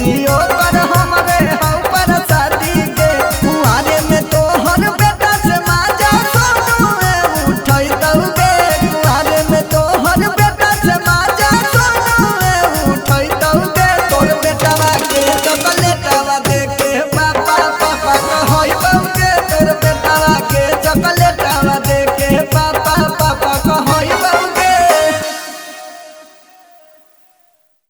गलती ओकर हमरे हौ पर शादी के। कुआरे में तोहर बेटा से माजा सोनुए उठै तौगे। कुआरे में तोहर बेटा से माजा सोनुए उठै तौगे। तोर बेटावा के चॉकलेटवा दे के पापा पापा कहै बौगे। तोर बेटावा के चॉकलेटवा